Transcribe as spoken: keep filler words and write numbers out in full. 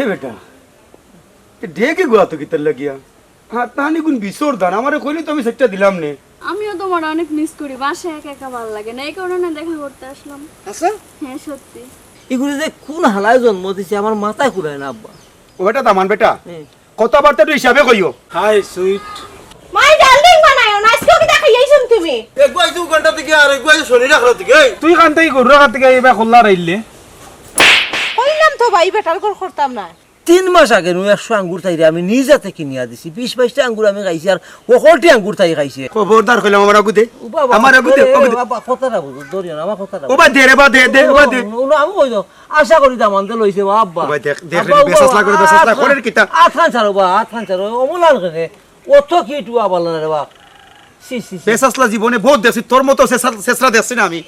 এ বেটা, তে ডেকে গুয়া তো কিতার লাগিয়া? হ্যাঁ, তানি গুণ বিছর দান, আমারে কইলে তো আমি সেটটা দিলাম নে। আমিও তোমার অনেক মিস করি, বাসায় একা একা ভালো লাগে না, এই কারণে দেখা করতে আসলাম। আচ্ছা। হ্যাঁ, সত্যি। এগুলি যে কোন হালায় জন্ম দিছে, আমার মাথায় ঘুরায় না, আব্বা। ও বেটা, দামান বেটা, হুম। কথাবার্তা একটু হিসাবে কইও। High sweet. মাই ডার্লিং বানায় না, আজকে ওকে দেখাই আইছুন তুমি। এগু আইছে উগান্ডা থেকে আর এগু আইছে শনি রাখরা থেকে। এই, তুই কান থেকে গরু রাখার থেকে এবার খোল্লা রাইলে। কইলাম তো ভাই, বেটার ঘর করতাম না। তিন মাস আগে নু একশো আঙ্গুর তাইরে আমি নিজ হাতে কিনিয়া দিছি, বিশ বাইশটা আঙ্গুর আমি খাইছি, আর হকলটি আঙ্গুর তাই খাইছে। খবরদার কইলাম আমার আগুদে। ও বাবা, আমার আগুদে, এ, আগুদে। বাবা, কথাটা বুঝো, ধরিও না, আমার কথাটা ও বা দে রে বা দে, দে, ও বা দে। ও, ও, আমি কই দাও, আশা করি দামান দে লইছে, ও আব্বা। ও ভাই, দেখ, দেখ আব্বা, রে, ও বেশ বাবা, আসলা করে, বেশ আসলা আত করে খান, কিতা? আত খান ছাড়ো বা, আত খান ছাড়ো, অমলাল কেনে, অত কি টুয়া বালা না রে বা। সি, সি, সি। বেশ আসলা জীবনে বহুত দেখছি, তোর মতো শেষরা দেখছি না আমি।